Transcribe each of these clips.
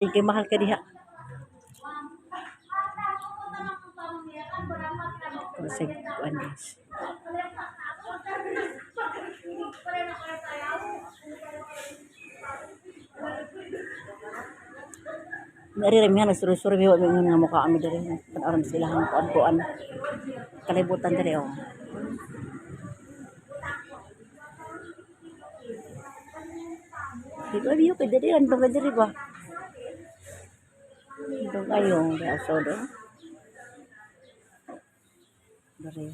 Kay mahal ka diha. Kasi kuan, guys. Nari ra mi nagsuroy-suroy mi, wa mi ingon nga mukha ami diri. Tan-awon sila ang kuan-kuan. Kalibutan diri, oh. Dito abi kay diri andong ka diri ba? Andong kayo kay aso do. Diri.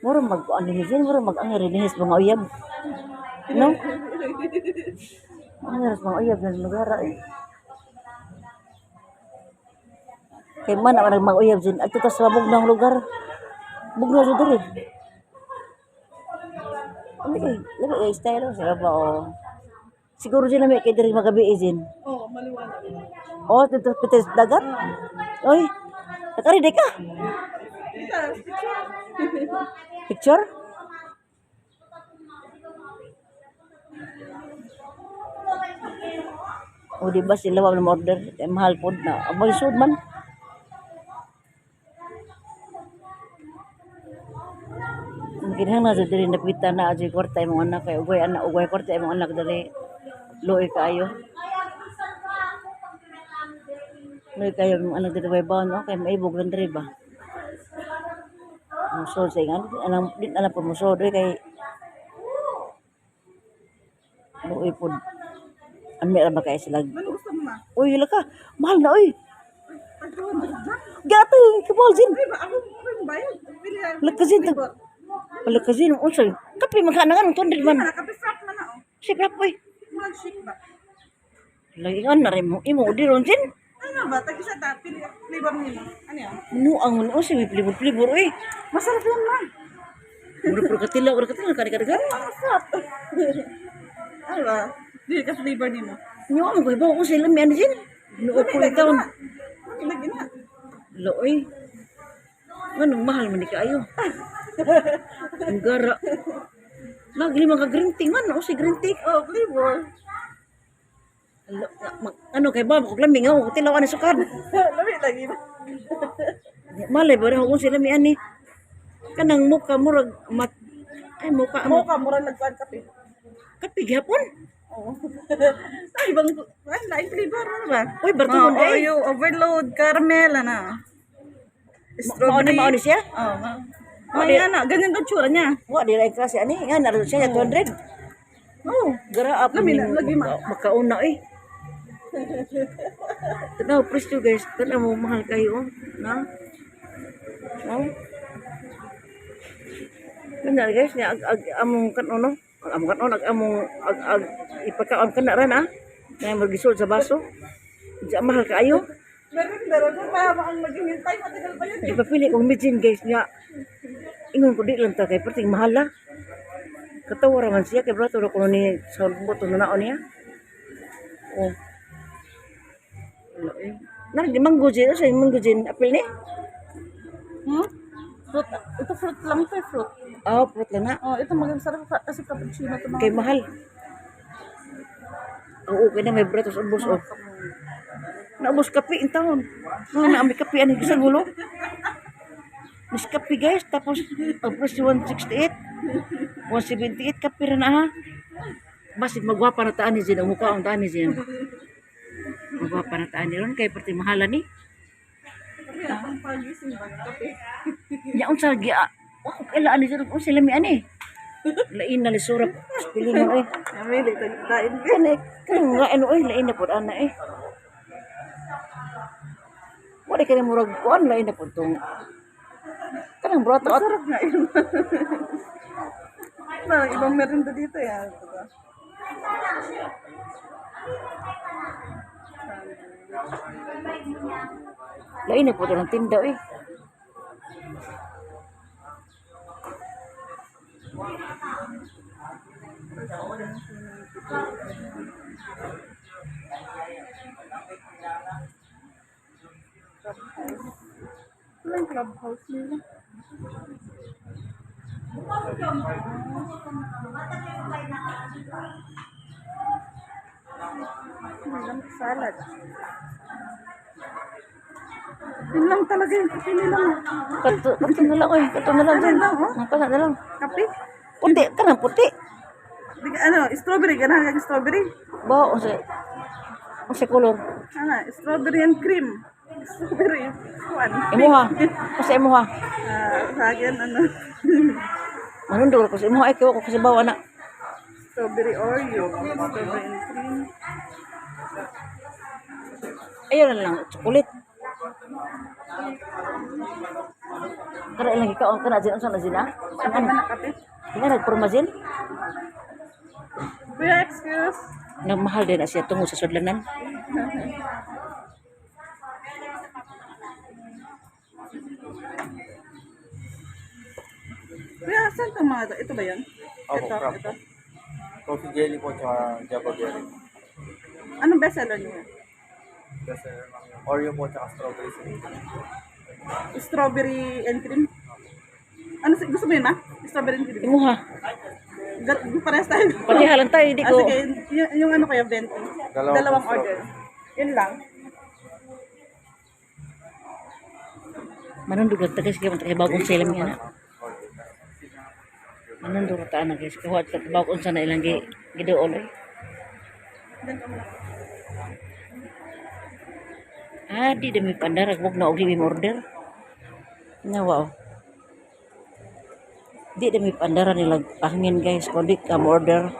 Mura mag ano ni Jen, mura mag ang rinihis mga uyab. No? Ang mga uyab na lugar eh. Kay man ang mga uyab Jen, adto ta sa bugnaw lugar. Bugnaw jud diri. Ano kay, labi kay style sa ba, oh. Siguro dyan na kay diri magabi eh, Jen. Oh, maliwanag. Oh, dito piti sa dagat. Oy. Nakari ka. Tita, picture. Picture? O di ba sila wa mo order eh, mahal pod na. Aboy sud man. Kinahanglan na jud diri napita na adyoy kwarta imong anak kay ugay anak, ugay kwarta imong anak diri. Luoy kaayo. Luoy kaayo imong anak diri way baon, okay maibog lang diri ba. Musod sa ingan, alam din alam po musod oy kay luoy pod. Ano ra ba kay sila? Ano gusto mo, ma? Uy, hala ka. Mahal na oy. Pag 200 dyan. Gatoy, kamahal sin. Ay, ba, ako, ako yung bayad. Pili na. Lakasin, Lakasin, unsa? Kape magkana nga 200 man. Ano, kape frap man na, oh. Si prap oy. Murag shake ba? Lagi na rin mo imo di ron sin. Ano ba? Tag isa ta, pili flavor nimo. Ano yan? No ang unsa may flavor flavor oy. Masarap yan, ma. Mura puro katila, mura katila kani kani. Masarap. Ano ba? Dili ka flavor nimo. Nyo ang ko ibaw ko sila mi ano sin. No ko taon. Lagi lagi na. Looy. Nganong mahal man ni kaayo. Ang gara. Naglima ka green tea man, o si green tea. Oh, flavor. Alo, ano kay ba ko laming ako tilaw ani sukad. Lami lagi ba? Malay ba rin kung sila mi ani. Kanang muka murag mat ay muka mo Mocha, murag nagkuan kape. kape gihapon. Oo. Ay, ibang, ay, lain flavor, ano ba? Uy, bartuhon Oh, kay. Oreo, overload, caramel, ano. Mao ni mao ni siya. Oo. Oh, oh, yan na. Ganyan ang tsura niya. Wa di ra klase ani nga na siya 200. Oo. Gara up Lami na, lagi ma. makauna eh. Tanaw presyo, guys, tanaw mo mahal kayo, oh. Na. Oh. Kana guys niya ag, ag among kanon no. Ag among kanon ag among ag, ag ipakaon kana ra na. Na magisod sa baso. Diya mahal kaayo. Meron, meron. Kung mahaba ang maghihintay, matagal pa yun eh. Ipapili kong mijin, guys, niya. Ingon ko di lang ta kay perting mahal la. Katawa ra man siya kay brato ra ko ni sa buto na naon niya. Oh. Wala eh. Nang di mango gin, sa mango gin apil ni? Hmm? Fruit. Ito fruit lang ito eh, fruit. Ah, fruit lang na. Oh, ito maganda sarap kasi cappuccino ito mga. Kay mahal. Oo, okay na may bratos ubos oh. Naubos kape in taon. No, na may kape ani sa gulo. Mas kape, guys, tapos ang presyo 168. 178 kape ra na ha. Basig magwapa na taan ni Zin, ang mukha ang taan ni Zin. Magwapa na taan ni ron kay perti mahala ni. Kaya, ang pagising ba? Kape. Nya unsa gi ah, wa ko kaila ani Zin, unsa lami ani. Lain na lisura pilingon eh. Namili, tagtain. Kani kani nga ano eh lain na pud ana eh. Wala kani murag kuan lain na pud tong kanang brato at Masarap nga yun. Parang ibang merienda dito yan. Diba? Lain na pud ang tinda eh. Clubhouse. Wala yung clubhouse nila. Walang salad. Yun lang talaga yung kape nila. Kato, kato na lang, oy. Kato na lang Ano dyan. lang, oh? Ang kato na lang. Kape? Puti, kanang puti. Di, ano, strawberry. Ganahan kang strawberry? Ba, unsa color? Ano, strawberry and cream. Strawberry. Kuan. Imuha. Unsa imuha? Ah, sa akin, ano. Manundol ko sa imuha ay kay ko kasi bawa na. Strawberry Oreo. Strawberry and cream. Ayaw na lang, chocolate. Kara ilang ikaw ang kana din unsa na zina? Kape ba na kape? Nga nagporma zin? Kuya, excuse. Nagmahal din na siya tungo sa sudlanan. Kuya, saan itong mga ito? Ito ba yun? Opo, Ito, crab. ito. Coffee jelly po tsaka Java berry. Anong best seller niyo? Kasi ma'am, yung Oreo po tsaka strawberry syrup. Strawberry and cream? Ano, gusto mo yun, ma? Strawberry and cream? Imuha. Parehas tayo. Pareha lang tayo, hindi Ah, ko. sige, yung ano kaya, 20. Dalawang Dalawang strawberry. order. Yun lang. Manundog lang tagas kay man kay bagong sila niya na. Manundog ta na guys, kay wa ta bagong unsa na ilang gi giduol oy. Ah, di dami pandara wag na og di mi order. Na wow. Di dami pandara nila hangin guys, kung di ka order.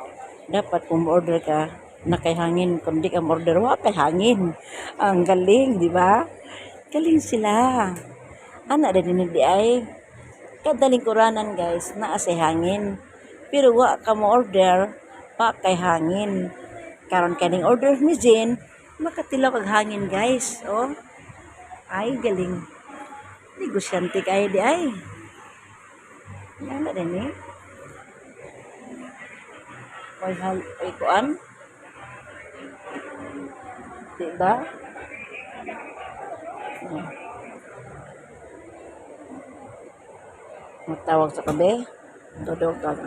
Dapat kung order ka na kay hangin, kung di ka order wa kay hangin. Ang galing, di ba? Galing sila. Ana din di ay kadaling kuranan guys, naa say hangin. Pero wa ka mo order, pa kay hangin. Karon kaning order ni Jen, makatilaw kag hangin guys. Oh. Ay galing. Negosyante kay di ay. Yana din eh. Ay, hal, ay kuan. Di ba? Oh. Matawag sa kabe. Dodog tawag.